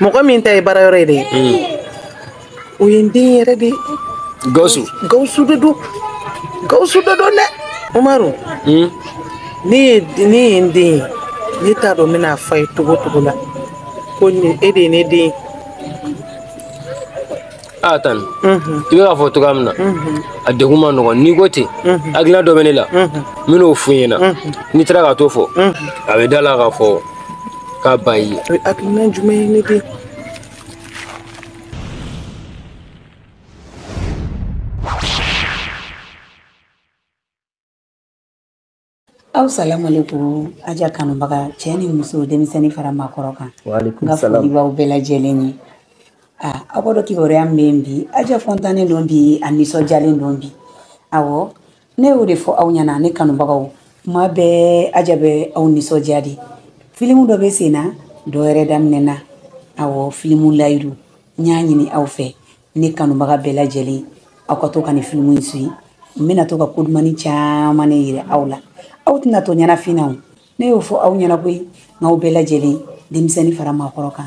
Mɔgɔ min ta ye baarayɔrɔ ye dɛ, o ye n den yɛrɛ de ye. Gawusu. Gawusu de don, Gawusu de don dɛ. Umaru, ne ye n den ye, ne t'a dɔn n bɛna f'a ye cogo cogo la ko nin e de ye ne den ye. A tan, i bɛ k'a fɔ cogoya min na, a degun ma nɔgɔn. N'i ko ten, hakilina dɔ bɛ ne la, n bɛn'o f'u ɲɛna. N'i taara ka t'o fɔ, a bɛ da la k'a fɔ k'a ba y'i ye. O ye hakilina jumɛn ye ne den? Aw salamualeykum Aja kanubaga cɛ ni muso, denmisɛnnin fara maakɔrɔ kan. N ka foli b'aw bɛɛ lajɛlen ye. Aw b'a dɔn kibaruya min bɛ yen bi, Aja kɔntannen don bi, a nisɔndiyalen don bi. Awɔ, ne y'o de fɔ aw ɲɛna, ne kanubagaw, kuma bɛɛ Aja bɛ aw nisɔndiya de. Filimu dɔ bɛ sen na, dɔ wɛrɛ daminɛna. Awɔ, filimu Layidu, n y'a ɲini aw fɛ, ne kanubaga bɛɛ lajɛlen, aw ka to ka nin filimu in suit. N bɛna to ka ko dumani caman de yira aw la. Aw tɛna to ɲɛnafin na o. Ne y'o fɔ aw ɲɛna koyi, nka aw bɛɛ lajɛlen, denmisɛnnin fara maakɔrɔ kan,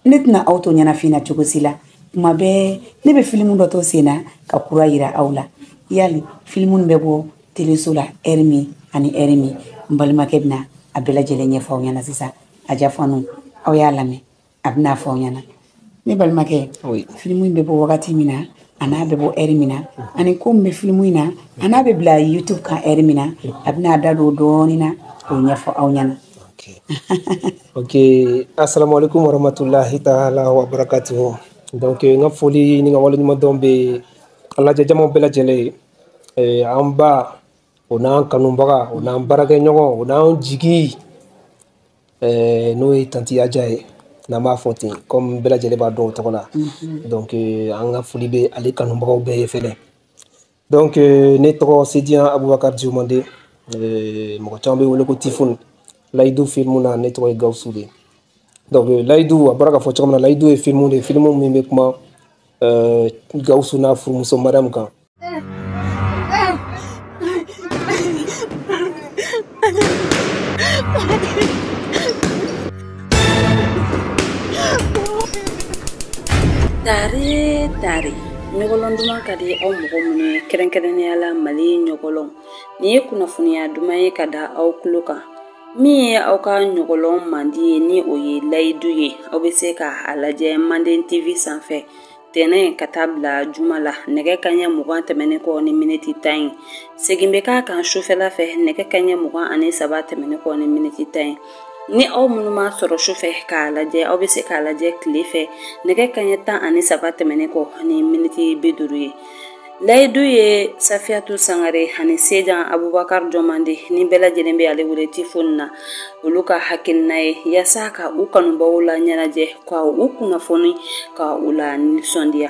ne tɛna aw to ɲɛnafin na cogo si la. Kuma bɛɛ ne bɛ filimu dɔ to sen na ka kura yira aw la. Yali filimu bɛ bɔ teleso la ɛri min ani ɛri min, n balimakɛ bɛna a bɛɛ lajɛlen ɲɛfɔ aw ɲɛna sisan. Aja fanu, aw y'a lamɛn, a bɛna fɔ aw ɲɛna. Ne balimakɛ, filimu in bɛ bɔ wagati min na, a n'a bɛ bɔ ɛri min na, ani ko min bɛ filimu in na, a n'a bɛ bila YouTube kan ɛri min na, a bɛna a da don dɔɔnin na k'o ɲɛfɔ aw ɲɛna. Ok, assalamu alaikum warahmatullahi ta'ala wa barakatuhu. Donc n ka foli ni n ka waleɲumandɔn bɛ an lajɛ jamaw bɛɛ lajɛlen ye. An ba, o n'an kanubaga, o n'an baarakɛɲɔgɔn, o n'an jigi, n'o ye tanti Aja ye, n'an b'a fɔ ten comme bɛɛ lajɛlen b'a dɔn o tɔgɔ la. Donc an ka foli bɛ ale kanubagaw bɛɛ ye fɛnɛ. Donc ne tɔgɔ Sediyan Abubakar Diomande, mɔgɔ caman bɛ wele ko Tifun. Layidu filimu na, ne tɔgɔ ye Gawusu de. Donc Layidu, a bɔra k'a fɔ cogo min na, Layidu ye filimu de ye, filimu min bɛ kuma Gawusu n'a furumuso Mariam kan. Tare tare, ɲɔgɔlɔn duman ka di aw mɔgɔ minnu ye, kɛrɛnkɛrɛnnenya la Mali ɲɔgɔlɔn. Nin ye kunnafoniya duman ye ka da aw tulo kan. Min ye aw ka ɲɔgɔlɔn mandi ye, ni o ye Layidu ye, aw bɛ se ka a lajɛ Manden TV sanfɛ tɛnɛn ka taa bila juma la nɛgɛ kanɲɛ 20 tɛmɛnen kɔ ni miniti 10 ye. Segin bɛ k'a kan sufɛla fɛ nɛgɛ kanɲɛ 23 tɛmɛnen kɔ ni miniti 10 ye. Ni aw minnu m'a sɔrɔ sufɛ k'a lajɛ, aw bɛ se k'a lajɛ tile fɛ nɛgɛ kanɲɛ 13 tɛmɛnen kɔ ni miniti 50 ye. Layidu ye Safiyatu Sangare ani Sejan Abubakar Jɔmande, ni bɛɛ lajɛlen bɛ ale wele Tifoni na, olu ka hakilina ye yaasa ka u kanubaw la ɲɛnajɛ, ka u kunnafoni, ka u la nisɔndiya.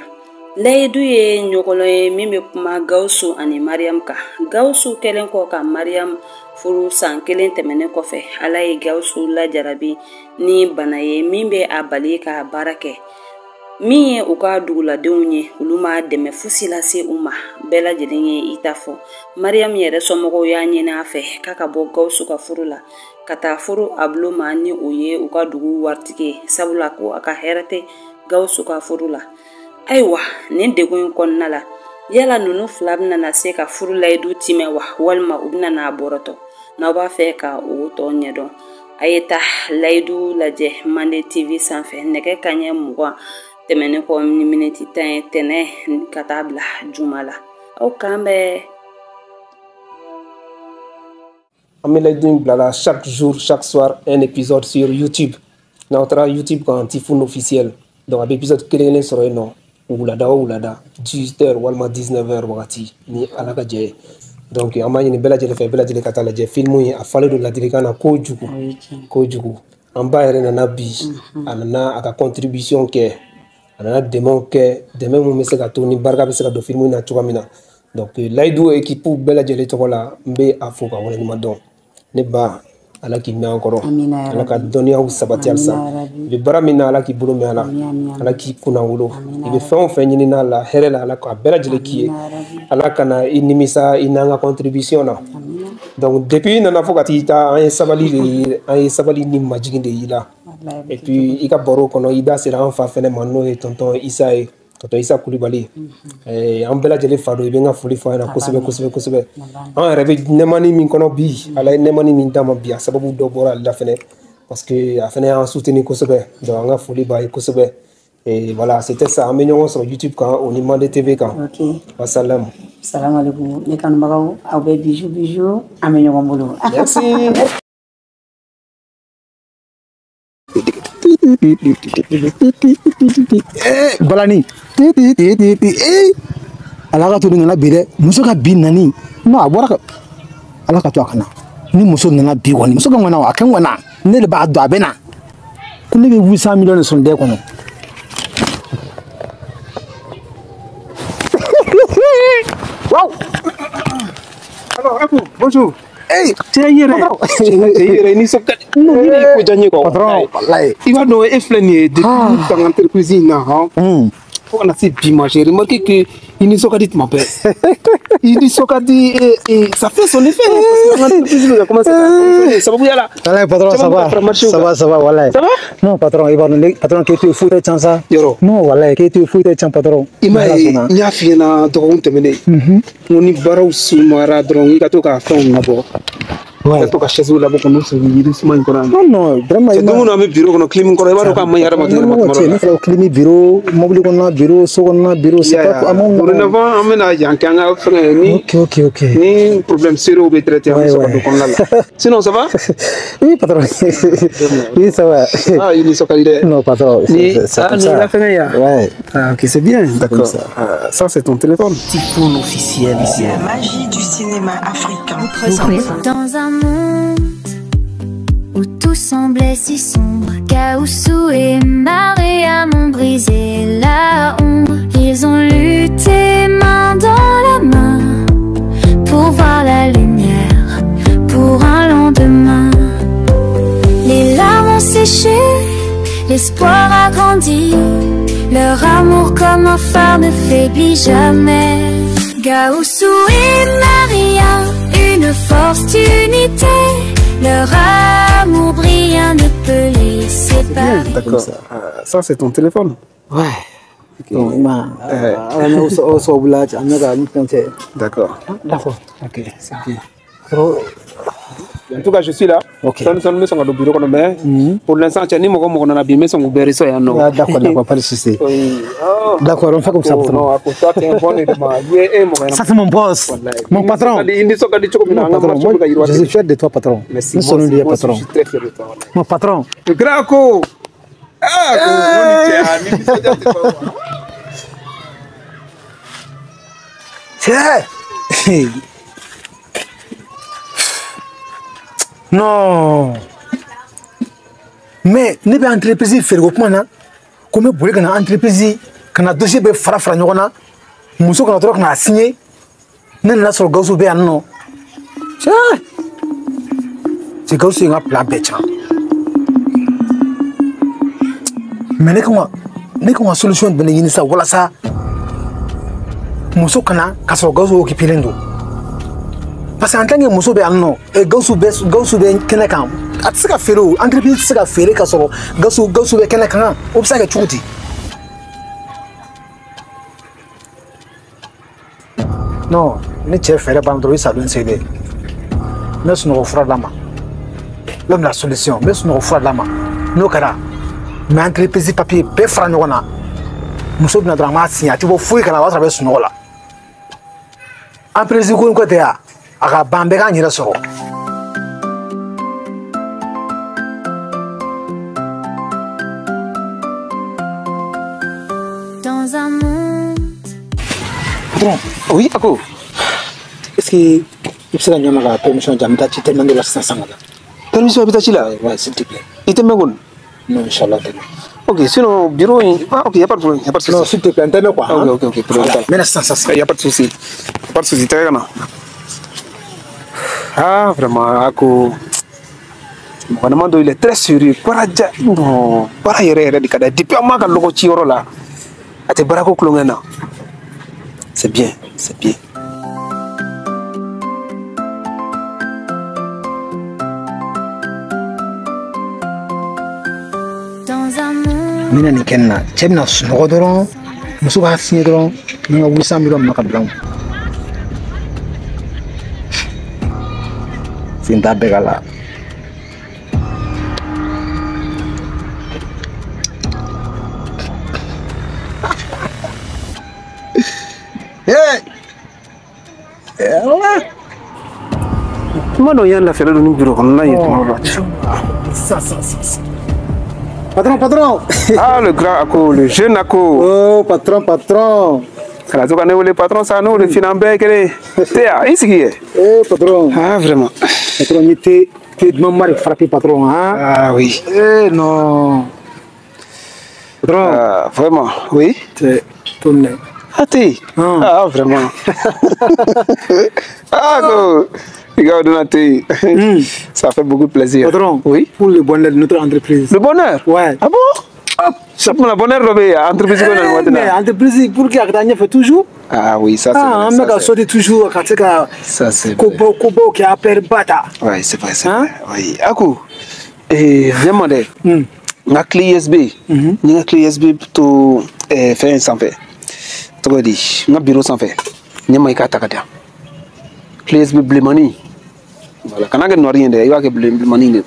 Layidu ye ɲɔgɔlɔn ye min bɛ kuma Gawusu ani Mariam kan. Gawusu kɛlen kɔ ka Mariam furu san 1 tɛmɛnen kɔfɛ, Ala ye Gawusu lajarabi ni bana ye min bɛ a bali ka baara kɛ. Min ye u ka duguladenw ye, olu ma dɛmɛ fosi lase u ma. Bɛɛ lajɛlen ye i ta fɔ. Mariam yɛrɛ somɔgɔw y'a ɲini a fɛ k'a ka bɔ Gawusu ka furu la ka taa furu a bolo ma, ni o ye u ka dugu waritigi ye, sabula ko a ka hɛrɛ tɛ Gawusu ka furu la. Ayiwa, nin degun in kɔnɔna la, yala ninnu fila bɛna na se ka furu layidu timɛ wa, walima u bɛna n'a bɔrɔtɔ? N'aw b'a fɛ ka o tɔ ɲɛdɔn, a ye taa Layidu lajɛ Manden TV sanfɛ nɛgɛ kanɲɛ 20 tɛmɛnen kɔ ni miniti 10 ye tɛnɛ ka taa bila juma la. Aw k'an bɛn. An bɛ Layidu in bila la chaque jour, chaque soir, un épisode sur YouTube. N'aw taara YouTube kan, Tifun officiel, donc a bɛ épisode kelen kelen sɔrɔ yen nɔ, wulada o wulada, 18h walima 19h wagati, ni Ala ka jɛ ye. Donc an b'a ɲini bɛɛ lajɛlen fɛ, bɛɛ lajɛlen ka taa lajɛ filimu in. A falen don ladilikan na kojugu kojugu. An ba yɛrɛ nana bi, a nana a ka contribution kɛ, a nana dɛmɛw kɛ, dɛmɛ mun bɛ se ka to ni barika bɛ se ka don filimu in na cogoya min na. Donc Layidu équipe bɛɛ lajɛlen tɔgɔ la, n bɛ a fo ka waleɲuman dɔn. Ne ba, Ala k'i mɛn an kɔrɔ, Ala ka dɔnniyaw sabati halisa. I bɛ baara min na, Ala k'i bolo mɛn a la, Ala k'i kunna wolo. I bɛ fɛn o fɛn ɲini n'a la hɛrɛ la, Ala k'a bɛɛ lajɛlen k'i ye. Ala kana i nimisa i n'an ka contribution na. Donc depuis i nana fo ka t'i ta, an ye sabali de ye, an ye sabali ni majigin de y'i la. Et puis i ka baro kɔnɔ i da sera an fa fɛnɛ ma n'o ye tonton Isa ye, tonton Isa Kulibali. An bɛɛ lajɛlen fa don, i bɛ n ka foli fɔ a ɲɛna kosɛbɛ kosɛbɛ kosɛbɛ. An yɛrɛ bɛ nɛmani min kɔnɔ bi, Ala ye nɛmani min d'an ma bi, a sababu dɔ bɔra ale la fɛnɛ parce que a fɛnɛ y'an soutenir kosɛbɛ. Donc an ka foli b'a ye kosɛbɛ. Et voilà, c'était ça. An bɛ ɲɔgɔn sɔrɔ YouTube kan o ni Mande TV kan. Ok. Wassalam. Salam alaikum. Ne kanubagaw, aw bɛɛ bijou bijou. An bɛ ɲɔgɔn bolo. Merci. Balani. Ala ka to ni nana bi dɛ. Muso ka bi nani. Non, a bɔra ka Ala ka to a ka na. Ni muso nana bi kɔni, muso ka ŋana a kɛ ŋana. Ne de b'a dɔn a bɛ na. Ko ne bɛ 800 millions de sɔrɔ dɛ kɔnɔ. Wow. Alors, Akou, bonjour. Hey, cɛ yɛrɛ. Cɛ yɛrɛ ni sɔn ka non ni de ye ko diya n ye quoi. Patron, wallahi. I b'a dɔn e filɛ nin ye depuis dans l'entreprise in na hɔn. Fo kana se bi ma, j'ai remarqué que i nisɔn ka di tuma bɛɛ. I nisɔn ka di et ça fait son effet. Parce que l'entreprise bɛ ka commencer ka fonctionner sababuya la. Wallahi patron, ça va. Ça va, ça va, wallahi. Ça va? Non patron, i b'a dɔn patron k'e to yen foyi tɛ can sa. Yɔrɔ. Non wallahi k'e to yen foyi tɛ can patron. I m'a ye n y'a f'i ɲɛna dɔgɔkun tɛmɛnen. N ko ni baaraw sumayara dɔrɔn i ka to ka fɛnw labɔ. Ouais. Ka to ka chaise labɔ k'u sigi yiri suma in kɔrɔ yan. Non non, vraiment. Cɛ don o don an bɛ bureau kɔnɔ clim kɔrɔ i b'a dɔn k'a man ɲi hadamaden yɛrɛ ma tuma dɔ la. Ne fana clim bureau, mobili kɔnɔna bureau, so kɔnɔna bureau, c'est pas a man nɔgɔn. Dorénavant an bɛna yan kɛ an ka fɛngɛ ni. Ok ok ok. Ni problème sérieux bɛ traiter an bɛ sɔrɔ ka don kɔnɔna la. Sinon ça va? Oui patron. Oui ça va. Ah i nisɔn ka di dɛ. Non patron. Ni c'est ah comme ni ça. la fɛngɛ yan. Ouais. Ah ok c'est bien. D'accord. Ah, ça c'est ton téléphone. Tifoun officiel. La magie du cinéma africain. Dans un monde où tout semblait si sombre, Gaoussou et Mariam ont brisé la ombre. Ils ont lutté main dans la main pour voir la lumière, pour un lendemain. Les larmes ont séché, l'espoir a grandi. Leur amour comme un phare ne faiblit jamais. Gaoussou et Mariam, une force d'unité. Leur amour brillant ne peut les séparer. D'accord. Ça c'est ton téléphone. Ouais. Ok. D'accord. D'accord. Ok, c'est bien. En tout cas, je suis là. Ok. Ça nous sommes au bureau mais pour l'instant, tu ni mɔgɔ mɔgɔ nana bi, mais son bɛrɛ sɔ yan nɔ. Ah, d'accord, d'accord, pas de souci. Oui. Oh. D'accord, on fait comme ça. Oh, non, à cause toi, t'es un bon élément. Ça c'est mon boss, mon patron. I nisɔn ka di cogo min na, an ka Patron, marché bɛ ka yiriwa. moi, je suis fier de toi, patron. Merci. Nous sommes liés, Moi aussi, patron. je suis très fier de toi. Mon patron. Le grand co. Ah, ko, ni cɛ, ni nisɔndiya tɛ ban. Cɛ. Non. Mais ne bɛ entreprise feere ko kuma na ko n bɛ boli ka na entreprise ka na dossier bɛɛ fara fara ɲɔgɔn na muso kana dɔrɔn ka na signer ne nana sɔrɔ Gawusu bɛ yan nɔ cɛ cɛ Gawusu ye n ka plan bɛɛ can mais ne kan ka solution jumɛn de ɲini sisan walasa muso kana ka sɔrɔ Gawusu occupé len don. Parce que en tant que muso bɛ yan nɔ Gawusu bɛ kɛnɛ kan a tɛ se ka feere o entreprise tɛ se ka feere ka sɔrɔ Gawusu bɛ kɛnɛ kan o bɛ se ka kɛ cogo di? Non ne cɛ fɛɛrɛ ban dɔrɔn i sa don sen dɛ n bɛ sunɔgɔ fura d'a ma l'homme la solution n bɛ sunɔgɔ fura d'a ma n'o kɛra n bɛ entreprise papier bɛɛ fara ɲɔgɔn na muso bɛna dɔrɔn an b'a signer a tɛ bɔ foyi kalama o b'a sɔrɔ a bɛ sunɔgɔ la entreprise ko in ko tɛ yan. A ka ban bɛɛ k'an yɛrɛ sɔrɔ. Dans un monde. Patron. Oui, Ako. Est-ce que i bɛ se ka ɲɛ ma ka permission di yan n bɛ taa ci tellement de la sisan sisan ka na. Permission i bɛ taa ci la? Ouais, s'il te plaît. I tɛ mɛn kɔni? Non, inchallah tɛ mɛn. Ok, sinon bureau in ah ok, y a pas de problème, y a pas de souci. Non, s'il te plaît, n tɛ mɛn quoi. Ok, ok, ok, problème t'a la. N bɛ na sisan sisan. Y a pas de souci. Pas de souci, tɛgɛ ka na. Ah, vraiment, Ako. Mɔgɔ dɔ il est très sérieux. Baara ja non, baara yɛrɛ yɛrɛ de ka d'a ye. Depuis an m'a ka lɔgɔ ci yɔrɔ la, a tɛ baarako kulonkɛ na. C'est bien, c'est bien. N bɛna nin kɛ nin na. Cɛ bɛna sunɔgɔ dɔrɔn, muso b'a signé dɔrɔn, n bɛ n ka 800 millions minɛ ka bila n kun. Sen t'a bɛɛ ka la. Hey! Tuma dɔ y'an lafiyalen don ni bureau kɔnɔna ye tuma dɔ la. Ça. Patron, patron. Ah, le grand Ako, le jeune Ako. Oh, patron, patron. Kana to ka ne wele patron sa n'o de fina an bɛɛ ye kelen ye. Te ya, i sigi ye. Eh, patron. Ah, vraiment. Patron, ni thé, thé dumanba de frappé, patron, hein. Ah oui. Eh, non. Patron. Ah, vraiment, oui. Thé, to minɛ. Ah, thé. Ah, vraiment. Ah, go. Regarde, thé. Ça fait beaucoup plaisir. Patron, oui. Pour le bonheur de notre entreprise. Le bonheur? Ouais. Ah bon? Hop, ça pour le bonheur, entreprise. Mais entreprise, pour qu'il y ait fait toujours. Ah oui, ça c'est Ah, vrai. un mec a sauté toujours. Ça c'est vrai. Kobo qui a perdu bata. Oui, c'est vrai, c'est vrai. Oui. Ako, et viens m'en dire. Ma clé USB. Ma clé USB plutôt fait sans fait. Tu dis, ma bureau sans fait. N'y a pas de clé USB blemani. Voilà, quand on a rien il va que blemani.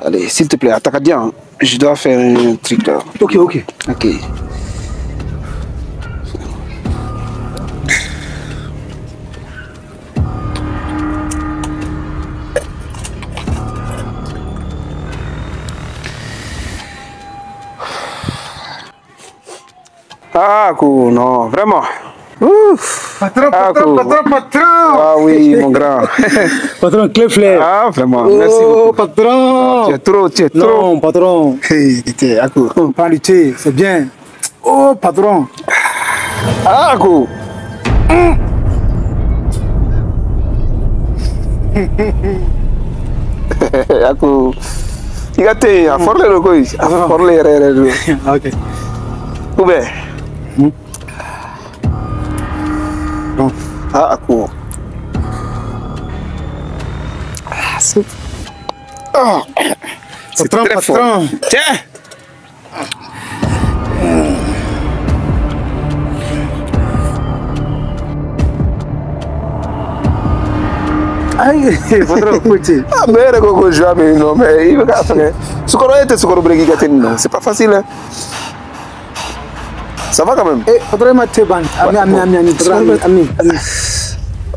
Allez, s'il te plaît, attaque bien. Je dois faire un truc là. Ok, ok. Ok. Ah, cool, non, vraiment. Ouf. Patron, ah, patron, cool. Patron, patron. Ah oui, mon grand. Patron, clé fleur. Ah, vraiment, oh, merci beaucoup. Patron. Ah, tu es trop, tu es trop. Non, patron. Hey, tu es cool. Prends du thé, c'est bien. Oh, patron. Ah, cool. Ako. Il a été à forler le coin. À forler, Ok. Ou bien. Bon. Ah, cool. Ah, c'est... Oh. C'est patron, très patron. Fort. Tiens. Aïe, patron, écoutez. Ah, mais je non, mais il va faire. Non, c'est pas facile. Hein. Ça va quand même. Eh, patron, ma thé ban. Ami, ami, ami, ami, patron, ami, ami.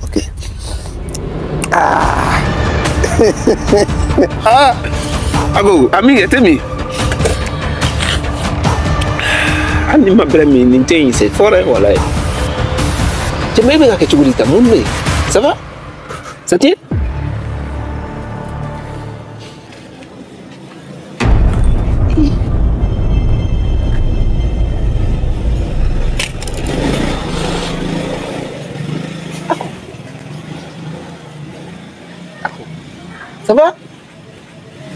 Ok. Ah. Ah. Ago, ami, t'es mis. Ani ma bremi, nintain, c'est fort, hein, voilà. Tu m'as dit que tu voulais ta monde, ça va? Ça tient? Ça va?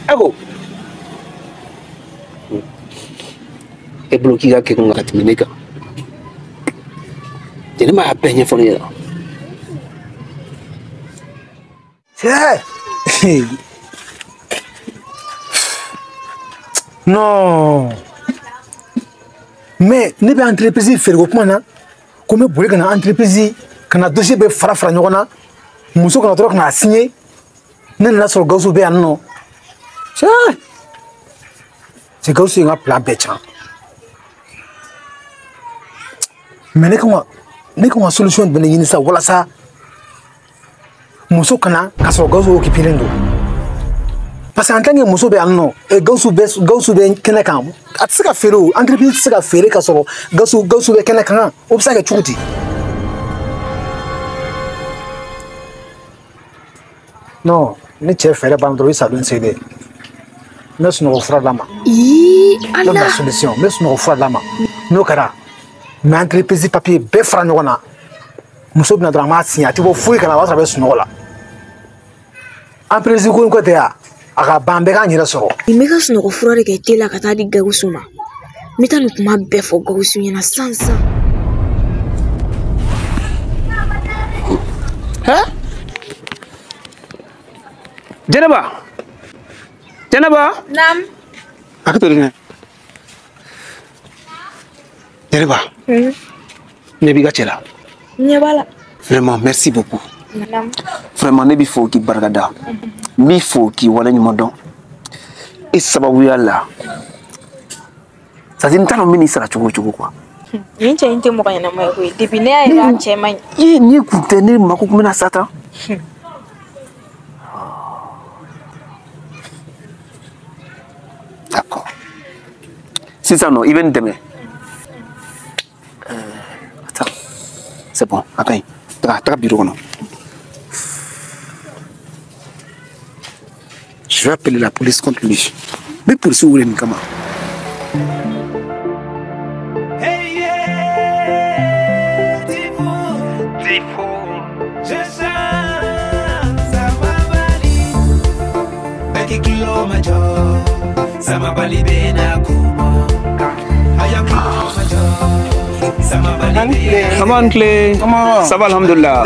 Ako. E bloki ka ke ko ka tɛmɛ ne kan. Jɛnɛ m'a bɛɛ ɲɛfɔ ne ɲɛna. Non. Mais ne bɛ entreprise feere ko kuma na ko n bɛ boli ka na entreprise ka na dossier bɛɛ fara fara ɲɔgɔn na muso kana dɔrɔn ka na signer. Ne nana sɔrɔ Gawusu bɛ yan nɔ. Cɛ Gawusu ye n ka plan bɛɛ can. Mais ne kan ka solution jumɛn de ɲini sisan walasa muso kana ka sɔrɔ Gawusu occupé don. Parce que en tant que muso bɛ yan nɔ, Gawusu bɛ kɛnɛ kan, a tɛ se ka feere o, entreprise tɛ se ka feere ka sɔrɔ Gawusu bɛ kɛnɛ kan, o bɛ se ka kɛ cogo di? Non, ni cɛ fɛɛrɛ banna dɔrɔn i sa don sen dɛ. N bɛ sunɔgɔ fura d'a ma. Ii, Ala. Ne bɛna solution, n bɛ sunɔgɔ fura d'a ma. N'o kɛra, n bɛ entreprise papier bɛɛ fara ɲɔgɔn na. Muso bɛna dɔrɔn an b'a signer, a tɛ bɔ foyi kalama, a b'a sɔrɔ a bɛ sunɔgɔ la. Entreprise ko in ko tɛ yan, a ka ban bɛɛ k'an yɛrɛ sɔrɔ. Nin bɛ ka sunɔgɔ fura de kɛ te la ka taa di Gawusu ma. N bɛ taa nin kuma bɛɛ fɔ Gawusu ɲɛna sisan sisan. Hein? Jɛnɛba! Jɛnɛba! Naam. A ka to de. Jɛnɛba. Ne b'i ka cɛ la. Ɲɛ b'a la. Vraiment, merci beaucoup. Vraiment, ne b'i fo k'i barika da. N b'i fo k'i waleɲuman dɔn. E sababuya la. C'est-à-dire n t'a dɔn n bɛ n'i sara cogo o cogo quoi. Nin cɛ in tɛ mɔgɔ ɲɛnama ye koyi. Depuis ne y'a ye a cɛ man ɲi. Ee, n'i kun tɛ ne mako kun bɛna sa tan. D'accord. Sisan nɔ, i bɛ n dɛmɛ. Attends. C'est bon, a ka ɲi. Taga, taga bureau kɔnɔ. Je vais appeler la police contre lui. N bɛ polisiw wele nin kama. Hey yeah, Tifou, Tifou, je chante Samabali, Beki Kilo Majo, Samabali Bena Kuma, Aya Kilo Majo, Samabali Bena. Ça va, oncle? Ça va, alhamdoulilah.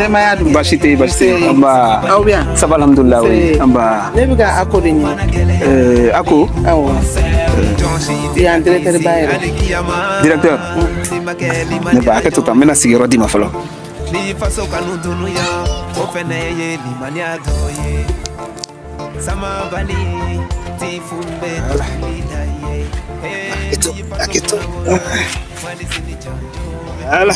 Baasi tɛ yen, baasi tɛ yen. Anba. Aw bɛ yan? Ça va, alhamdoulilah, oui. Anba. Ne bɛ ka Ako de ɲini. Ako? Awɔ. Yan directeur ba yɛrɛ. Directeur. Ne ba, hakɛ to tan, n bɛna sigiyɔrɔ d'i ma fɔlɔ. Ni faso kanu dunuya, o fɛnɛ ye limaniya dɔ ye. Samabali, Tifou bɛ dɔnkili da ye. Hakɛ to, hakɛ to. Voilà.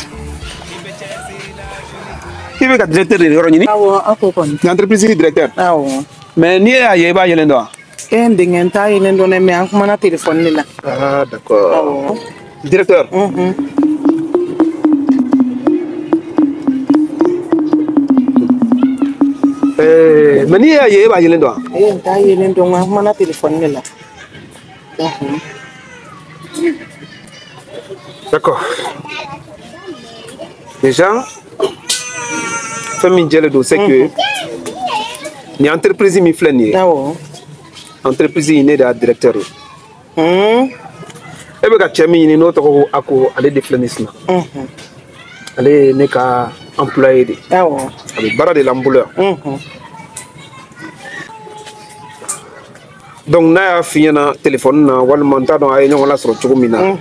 K'i bɛ ka directeur de yɔrɔ ɲini? Awɔ, Ako kɔni. Ni entreprise directeur? Awɔ. Mais n'i y'a ye, i b'a yelen dɔn wa? E n denkɛ, n t'a yelen dɔn dɛ, mais an kumana téléphone de la. Ah, d'accord. Awɔ. Directeur. Mais n'i y'a ye, e b'a yelen dɔn wa? E n t'a yelen dɔn, an kumana téléphone de la. D'accord. Déjà, fɛn min jɛlen don, c'est que nin entreprise min filɛ nin ye. Awɔ. Entreprise in, ne de y'a directeur ye. E bɛ ka cɛ min ɲini n'o tɔgɔ ko Ako, ale de filɛ nin sisan. Ale ye ne ka employé de ye. Awɔ. A bɛ baara de la n bolo yan. Donc n'a y'a f'i ɲɛna téléphone na walima n t'a dɔn a ye ɲɔgɔn lasɔrɔ cogo min na.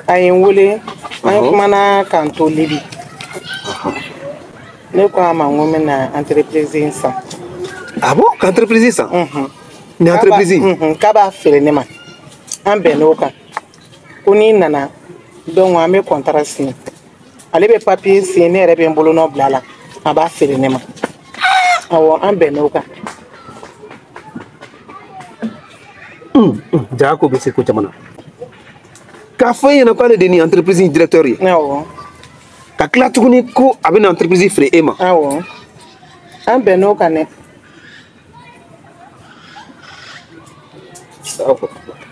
A ye n wele, an kumana k'an to Libi. Ne ko a ma n ko n bɛna entreprise in san. Ah bon, ka entreprise san? Ni entreprise in? K'a b'a feere ne ma. An bɛnn'o kan. Ko n'i nana, donc an bɛ contrat signé. Ale bɛ papier signé, ne yɛrɛ bɛ n bolonɔ bila a la. A b'a feere ne ma. Awɔ, an bɛnn'o kan. Jaa ko bɛ se ko caman na. K'a fɔ e ɲɛna k'ale de ye nin entreprise in directeur ye. Awɔ. Ka tila tuguni ko a bɛna entreprise feere e ma. Awɔ. An bɛnn'o kan dɛ.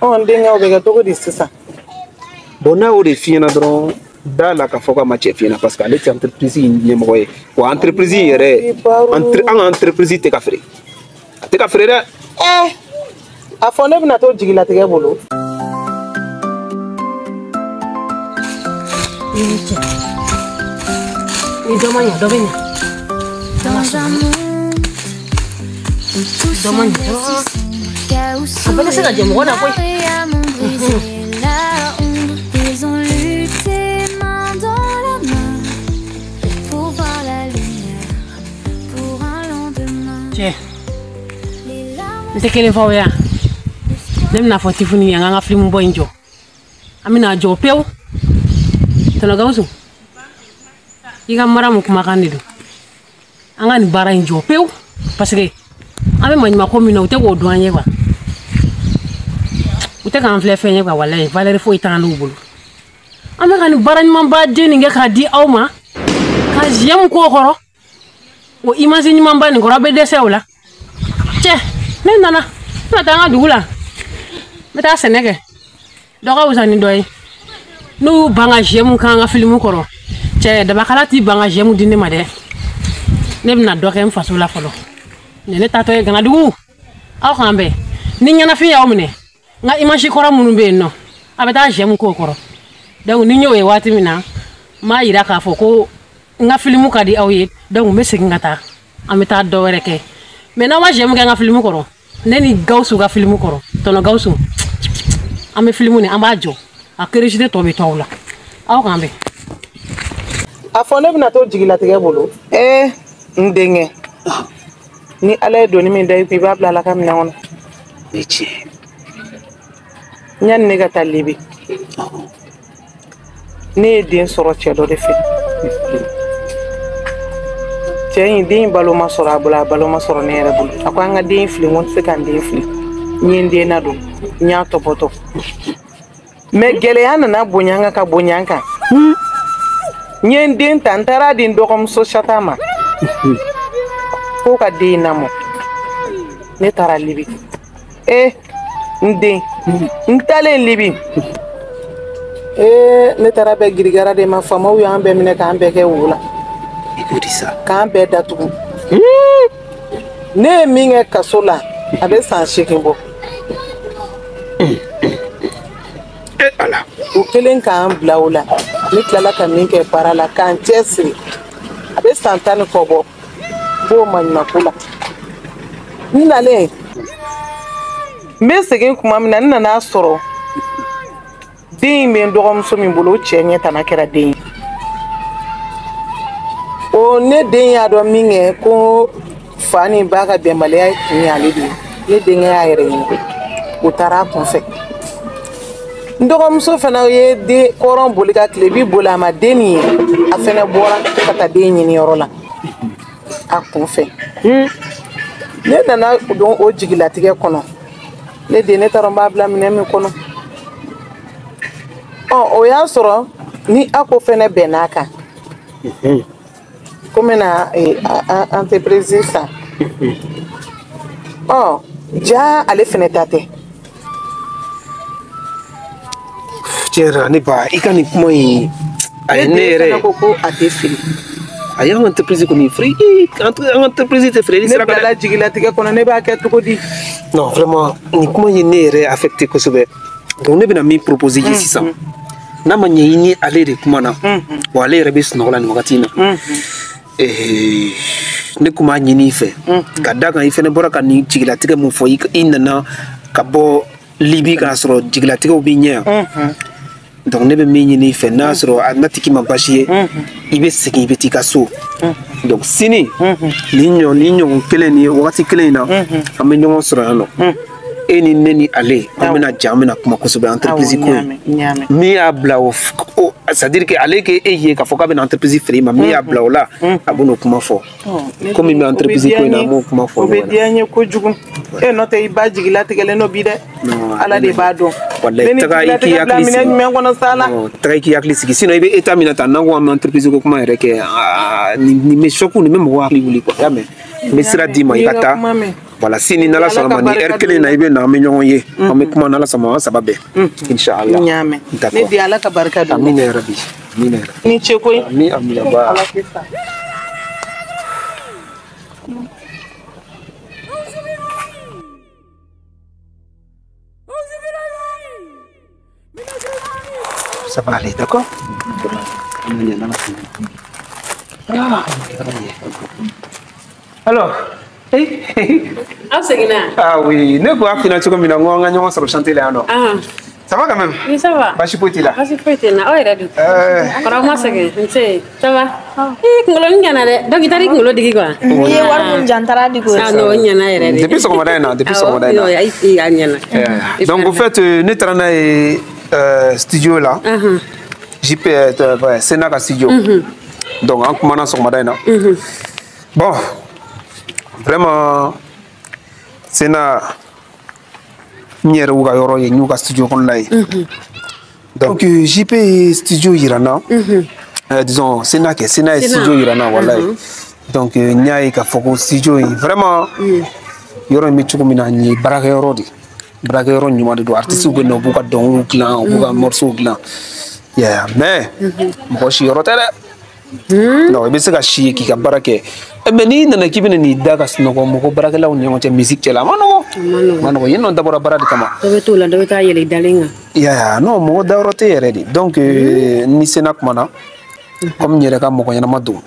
Ɔ n denkɛ, o bɛ kɛ cogo di sisan? Bon, n'a y'o de f'i ɲɛna dɔrɔn, da la k'a fɔ k'a ma cɛ f'i ɲɛna parce que ale tɛ entreprise in ɲɛmɔgɔ ye. Wa entreprise in yɛrɛ, an ka entreprise tɛ ka feere. A tɛ ka feere dɛ. A fɔ ne bɛna to jigilatigɛ bolo. I ni ce. Ni dɔ ma ɲa, dɔ bɛ ɲa. Dans un monde où tout Dɔ ma ɲa. semblait si sombre, Gaoussou A bɛɛ tɛ se ka jɛ mɔgɔ la et koyi. Mariam ont brisé la ombre. Ils ont lutté main dans la main pour voir la lumière, pour un lendemain. Cɛ, Les larmes n tɛ kelen fɔ aw ye yan. Ne bɛna fɔ Tifuni ye, an k'an ka filimu bɔ in jɔ. An bɛna jɔ pewu. Tɔnɔ Gawusu, i ka mara mun kumakan de don. An ka nin baara in jɔ pewu. Parce que an bɛ maɲumanko min na, u tɛ k'o dɔn an ye quoi. U tɛ k'an filɛ fɛn ye quoi, walayi valeur foyi t'an n'u bolo. An bɛ ka nin baara ɲumanba den nin kɛ k'a di aw ma. Ka j'aime k'o kɔrɔ. O image ɲumanba nin kɔrɔ, aw bɛ dɛsɛ o la. Cɛ, ne nana, n bɛna taa an ka dugu la. N bɛ taa sɛnɛ kɛ. Dɔ ka wusa ni dɔ ye. N'u y'u ban ka j'aime k'an ka filimu kɔrɔ. Cɛ, dabakala t'i ban ka j'aime di ne ma dɛ. Ne bɛna dɔ kɛ n faso la fɔlɔ. Nin ye ne taatɔ ye Ganadugu. Aw k'an bɛn. Ni ɲɛnafin y'aw minɛ, n ka image kɔrɔ minnu bɛ yen nɔ, a bɛ taa j'aime k'o kɔrɔ. Donc ni n y'o ye waati min na, n b'a yira k'a fɔ ko n ka filimu ka di aw ye. Donc n bɛ segin ka taa. An bɛ taa dɔ wɛrɛ kɛ. Mais n'aw ma j'aime kɛ n ka filimu kɔrɔ, ne ni Gawusu ka filimu kɔrɔ, tɔnɔ Gawusu, an bɛ filimu nin, an b'a jɔ. A curiosité tɔ bɛ to aw la. Aw k'an bɛn. A fɔ ne bɛna to jigilatigɛ bolo. Ee n denkɛ, ni Ala ye doni min da i kun, i b'a bila Ala ka minɛn kɔnɔ. O ye tiɲɛ. Yanni ne ka taa Libi, ne ye den sɔrɔ cɛ dɔ de fɛ. Cɛ in den balo ma sɔrɔ a bolo, a balo ma sɔrɔ ne yɛrɛ bolo. A ko an ka den fili, n ko n tɛ se ka n den fili. N ye n den ladon, n y'a tɔpɔtɔ. Mais gɛlɛya nana bonya n kan ka bonya n kan. N ye n den ta, n taara di n dɔgɔmuso Sata ma. K'o ka den in lamɔ. Ne taara Libi. Ee n den, n taalen Libi. Ee ne taara bɛn girigara de ma, faamaw y'an bɛɛ minɛ k'an bɛɛ kɛ wo la. K'an bɛɛ datugu. Ne ye min kɛ kaso la, a bɛ san 8 bɔ. O kɛlen k'an bila o la, ne tilala ka min kɛ baara la, k'an cɛsiri, a bɛ san 10 ni kɔ bɔ. N b'o maɲumanko la. N nalen, n bɛ segin tuma min na, n nana sɔrɔ den in bɛ n dɔgɔmuso min bolo, o cɛ ɲɛ tana kɛra den ye. O ne den y'a dɔn min kɛ ko fa ni ba ka bɛnbaliya kun y'ale de ye. Ne denkɛ y'a yɛrɛ ɲini, o taara a kunfɛ. N dɔgɔmuso fana ye den kɔrɔn boli ka tile bi boli, a ma den nin ye, a fana bɔra ka taa den ɲini yɔrɔ la a kunfɛ. Ne nana don o jigilatigɛ kɔnɔ. Ne den, ne taara n b'a bila minɛn min kɔnɔ. Ɔ o y'a sɔrɔ ni a ko fɛnɛ bɛnn'a kan. Ko n bɛna entreprise san. Ɔ ja ale fɛnɛ ta tɛ. Tiɲɛ yɛrɛ la ne ba, i ka nin kuma in, a ye ne yɛrɛ. Ne ko ko a tɛ fili. A y'an entreprise kɔni feere, an entreprise tɛ feereli sira kan dɛ. Ne bilala jigilatigɛ kɔnɔ, ne b'a kɛ cogo di? Non vraiment, nin kuma in ye ne yɛrɛ affecté kosɛbɛ. Donc ne bɛna min proposer i ye sisan, n'a ma ɲɛ i ni ale de kuma na, wa ale yɛrɛ bɛ sunɔgɔ la nin wagati in na. Ne kun b'a ɲini i fɛ, ka d'a kan i fɛnɛ bɔra ka nin jigilatigɛ mun fɔ, i nana ka bɔ Libi k'a sɔrɔ jigilatigɛw b'i ɲɛ yan. Donc ne bɛ min ɲini i fɛ, n'a y'a sɔrɔ a n'a tigi ma baasi ye, i bɛ segin, i bɛ t'i ka so. Donc sini nin ɲɔgɔn kelen nin wagati kelen in na, an bɛ ɲɔgɔn sɔrɔ yan nɔ. E ni ne ni ale, an bɛna ja, an bɛna kuma kosɛbɛ entreprise ko in. Min y'a bila o, c'est à dire que ale k'e ye k'a fɔ k'a bɛna entreprise feere i ma, min y'a bila o la, a bɛn'o kuma fɔ. Komi bɛ entreprise ko in na, an b'o kuma fɔ. O bɛ diya n ye kojugu. E n'o tɛ i ba jigilatigɛlen don bi dɛ. Ala de b'a dɔn. Walayi, taga i k'i hakili sigi. Minɛn jumɛn kɔnɔ sa la? Taga i k'i hakili sigi. Sinon i bɛ état min na tan, n'an ko an bɛ entreprise ko kuma yɛrɛ kɛ, nin bɛ choc, nin bɛ mɔgɔ hakili wuli quoi. I y'a mɛn? N bɛ sira d'i ma, i ka taa. Voilà, sini n'Ala sɔnna ma, ni heure kelen na i bɛ na, an bɛ ɲɔgɔn ye. An bɛ kuma n'Ala sɔnna ma, an saba bɛɛ. Inchallah. N y'a mɛn. Ne den, Ala ka barika don. Amina ya Rabbi. Amina ya Rabbi. Ni ce koyi. Amin amina ba. Ala k'i sa. Ça va aller, d'accord? Alors, aw seginna? Ah oui, ne ko a fina cogo min na, n ko an ka ɲɔgɔn sɔrɔ chantier la yan nɔ. Ça va quand même? Oui, ça va. Baasi foyi t'i la? Baasi foyi tɛ n na, aw yɛrɛ dun? Kɔrɔ ma sɛgɛn, nse, ça va? Ii, kunkolo in ɲɛna dɛ, donc i taara i kunkolo digi quoi? N'i ye wari mun di yan, n taara digi o. Ah non, o ɲɛna yɛrɛ de. Depuis sɔgɔmada in na, depuis sɔgɔmada in na. Awɔ, a ɲɛna. Donc au fait, ne taara n'a ye studio la. JP, Sena ka studio. Donc an kumana sɔgɔmada in na. Bon, vraiment, Sena, n yɛrɛ y'u ka yɔrɔ ye, n y'u ka studio kɔnɔna ye. Donc JP ye studio yira n na. Disons, Sena kɛ, Sena ye studio yira n na, walayi. Donc n y'a ye k'a fɔ ko studio in, vraiment, yɔrɔ in bɛ cogo min na, nin ye baarakɛyɔrɔ de ye. Baarakɛyɔrɔ ɲuman de don. Artistes bɛ na, u b'u ka dɔnkiliw dilan, u b'u ka morceaux dilan. Yeah, mais mɔgɔ si yɔrɔ tɛ dɛ. Non, i bɛ se ka si yen k'i ka baara kɛ. Mais n'i nana k'i bɛna n'i da ka sunɔgɔ mɔgɔ baarakɛlaw ni ɲɔgɔn cɛ musique cɛ la, a ma nɔgɔ. A ma nɔgɔ. Yen nɔ dabɔra baara de kama. Dɔ bɛ t'o la, dɔ bɛ taa yɛlɛ i dalen kan. Yeah, non, mɔgɔ dayɔrɔ tɛ yɛrɛ de. Donc ni Sena kumana, comme n yɛrɛ ka mɔgɔ ɲɛnama don.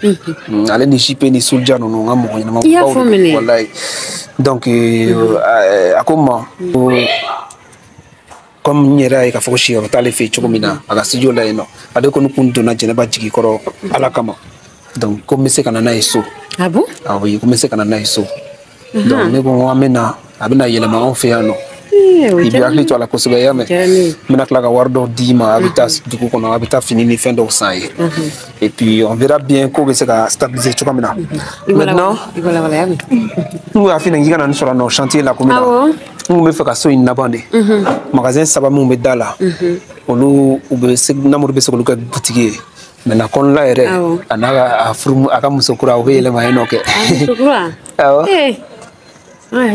Ale ni JP ni Soulja ninnu, n ka mɔgɔ ɲɛnama I y'a fɔ minɛ. Walayi. Donc a ko n ma ko Comme n yɛrɛ y'a ye k'a fɔ ko siyɔrɔ t'ale fɛ yen cogo min na a ka studio la yen nɔ ale kɔni kun donna Jɛnɛba jigi kɔrɔ Ala kama donc ko n bɛ se ka na n'a ye so. Ah bon? Ah oui, ko n bɛ se ka na n'a ye so. Donc ne ko n ko an bɛ na a bɛna yɛlɛma anw fɛ yan nɔ. I b'i hakili to a la kosɛbɛ i y'a mɛn. N bɛna tila ka wari dɔw d'i ma a bɛ taa dugu kɔnɔ a bɛ taa fini ni fɛn dɔw san ye. Et puis on verra bien ko bɛ se ka stabiliser cogo min na. Maintenant n kun y'a f'i ɲɛna k'i ka na nin sɔrɔ nɔ chantier la ko min na. N kun bɛ fɛ ka so in laban de. Magasin saba min bɛ da la. Olu u bɛ se Namuru bɛ se k'olu kɛ butigi ye. Maintenant kɔnɔla yɛrɛ a n'a ka a furu a ka muso kura u bɛ yɛlɛma yen nɔ kɛ. Muso kura? Awɔ. Ah,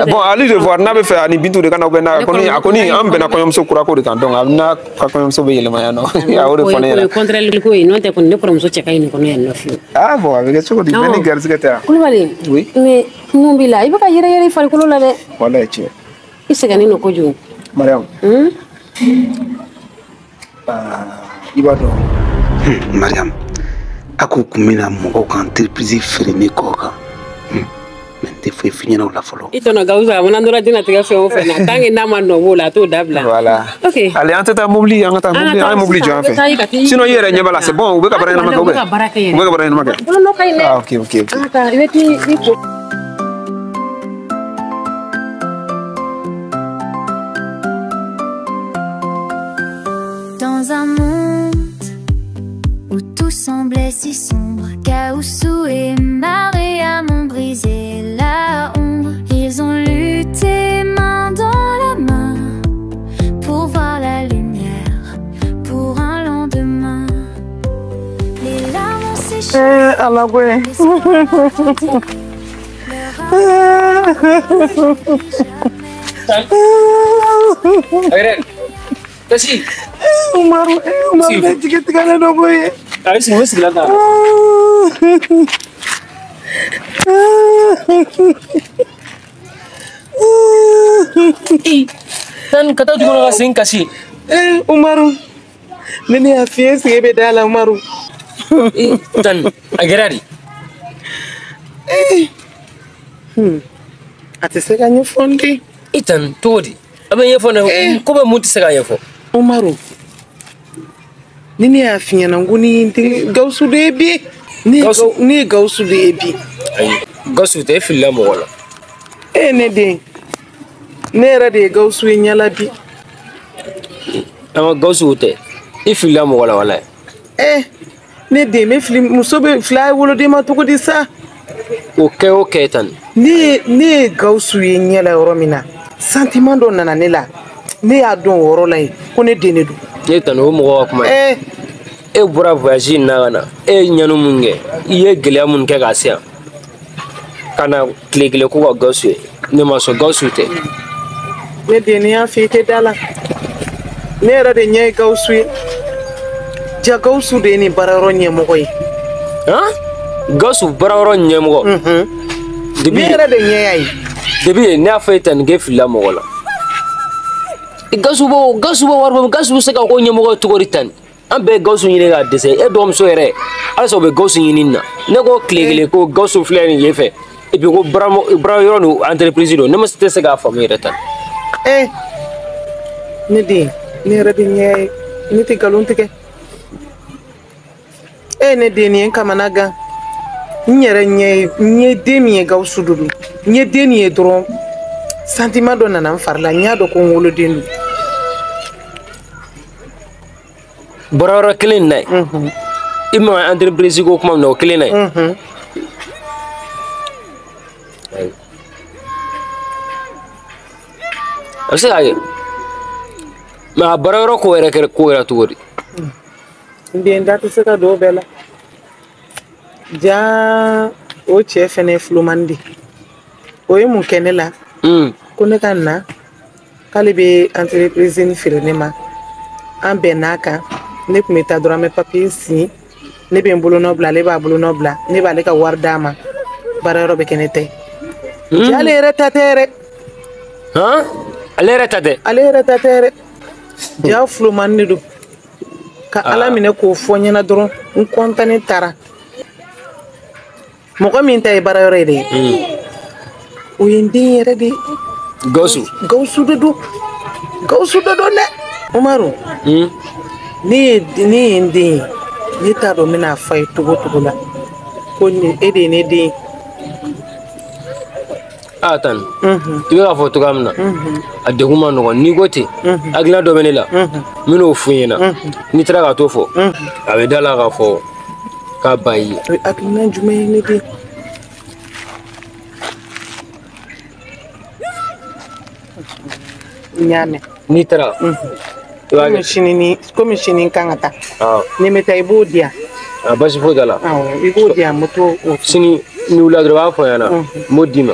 bon, à lui de voir n'a bɛ fɛ ani Bintu de ka na ou bien n'a kɔni a kɔni an bɛnna kɔɲɔmuso kura ko de kan donc a n'a ka kɔɲɔmuso bɛ yɛlɛma yan nɔ a y'o de fɔ ne ɲɛna. O ye contre ko ye n'o tɛ kɔni ne kɔrɔmuso cɛ ka ɲi nin kɔnɔ yan nɔ fiyewu. Ah bon, a bɛ kɛ cogo di bɛɛ ni garisɛgɛ tɛ wa. Kulubali. Oui. Mais mun b'i la i bɛ ka yɛrɛ yɛrɛ i farikolo la dɛ. Walayi tiɲɛ. I sɛgɛnnen don kojugu. Mariam. I b'a dɔn. Mariam, a ko kun bɛna mɔgɔw ka entreprise feere ne kɔ kan. Mais n tɛ foyi f'i ɲɛna o la fɔlɔ. I tɔnɔ Gawusu a mana dɔrɔn diɲɛlatigɛ fɛn o fɛn na tant que n'a ma nɔ b'o la a t'o dabila. Voilà. Ok. Allez, an tɛ taa mobili an ka taa mobili an ye mobili jɔ an fɛ. Sinon i yɛrɛ ɲɛ b'a la c'est bon u bɛ ka baara ɲɛnama kɛ ou bien? U bɛ ka baara ɲɛnama kɛ. Bolo nɔ ka ɲi dɛ. Ah ok ok ok. An ka taa i bɛ t'i ko. Dans un monde où tout semblait si sombre, Gaoussou et Mariam ont brisé la ombre. Ils ont lutté main dans la main pour voir la lumière, pour un lendemain. Les larmes ont séché. Kasi. Umaru, Umaru ne jigi tigɛlen dɔ koyi. A ye sigi, o sigilan ta. Tan ka taa dugu kɔnɔ ka segin kasi. Umaru, ne y'a f'i ye sigi bɛ da la Umaru. Tan a kɛra di? A tɛ se ka ɲɛfɔ n den. I tan cogo di? A bɛ ɲɛfɔ ne ko bɛ mun tɛ se ka ɲɛfɔ. Umaru, ni ne y'a f'i ɲɛna n ko ni Gawusu de ye bi. Ne ye Gawusu de ye bi. Ayi, Gawusu tɛ e filila mɔgɔ la. E ne den, ne yɛrɛ de ye Gawusu ye ɲɛ la bi. An ka Gawusu tɛ, i filila mɔgɔ la walayi. Ne den bɛ fili muso bɛ fila woloden ma cogo di sa? O kɛ o kɛ tan. Ne ye Gawusu ye ɲɛ la yɔrɔ min na, sentiment dɔ nana ne la. Ne y'a dɔn o yɔrɔ la yen ko ne den de don. Ne tan o mɔgɔ ka kuma ye. E bɔra voyage in na ka na e ye ɲɛni mun kɛ i ye gɛlɛya mun kɛ k'a se yan ka na tile kelen ko ka Gawusu ye ne ma sɔn Gawusu tɛ. Ne den ne y'a f'i ye i tɛ da la ne yɛrɛ de ɲɛ ye Gawusu ye ja Gawusu de ye nin baarayɔrɔ ɲɛmɔgɔ ye. Han Gawusu baarayɔrɔ ɲɛmɔgɔ. Ne yɛrɛ de ɲɛ y'a ye. Depuis ne y'a fɔ e tan nin k'e filila mɔgɔ la. Gawusu b'o wari bɔ Gawusu bɛ se ka ko ɲɛmɔgɔ cogo di tan an bɛɛ ye Gawusu ɲini k'a dɛsɛ e dɔgɔmuso yɛrɛ halisa o bɛ Gawusu ɲini na ne ko tile kelen ko Gawusu filɛ nin ye fɛ et puis ko baara yɔrɔ ni entreprise don ne ma tɛ se k'a faamu yɛrɛ tan. Ne den ne yɛrɛ de ɲɛ ye ne tɛ nkalon tigɛ ne den nin ye n kamana gan n yɛrɛ ɲɛ ye n ye den min ye Gawusu de don n ye den nin ye dɔrɔn sentiment dɔ nana n fari la n y'a dɔn ko n woloden don. Baarayɔrɔ kelen in na ye i ma entreprise ko kuma min na o kelen na ye. A bɛ se ka kɛ mais a baarayɔrɔ ko yɛrɛ kɛra ko kɛra cogo di? N den da tɛ se ka don o bɛɛ la jaa o cɛ fɛnɛ ye fulomani de o ye mun kɛ ne la. Ko ne ka na k'ale bɛ entreprise nin feere ne ma an bɛnn'a kan ne tun bɛ taa dɔrɔn an bɛ papiye signé ne bɛ n bolonɔ bila ale b'a bolonɔ bila ne b'ale ka wari d'a ma baarayɔrɔ bɛ kɛ ne ta ye. Ale yɛrɛ ta tɛ yɛrɛ. Ale yɛrɛ ta tɛ. Ale yɛrɛ ta tɛ yɛrɛ. Ja fulomani de don ka Ala minɛ k'o fɔ n ɲɛna dɔrɔn n kɔntannen taara mɔgɔ min ta ye baarayɔrɔ ye dɛ. O ye n den yɛrɛ de ye. Gawusu. Gawusu de don. Gawusu dɔ don dɛ. Umaru. Ne ye n den ye, ne t'a dɔn n bɛna f'a ye cogo cogo la ko e de ye ne den ye. A tan i bɛ k'a fɔ cogoya min na a degun ma nɔgɔn n'i ko ten hakilina dɔ bɛ ne la n bɛn'o f'u ɲɛna n'i taara ka t'o fɔ a bɛ da la k'a fɔ k'a ba y'i ye. O ye hakilina jumɛn ye ne den? N y'a mɛn. N'i taara i b'a kɛ. Komi sini kan ka taa. Ni n bɛ taa i b'o di yan. Basi foyi t'a la. Awɔ, i b'o di yan, n bɛ t'o. Sini ni wulila dɔrɔn i b'a fɔ n ɲɛna n b'o d'i ma.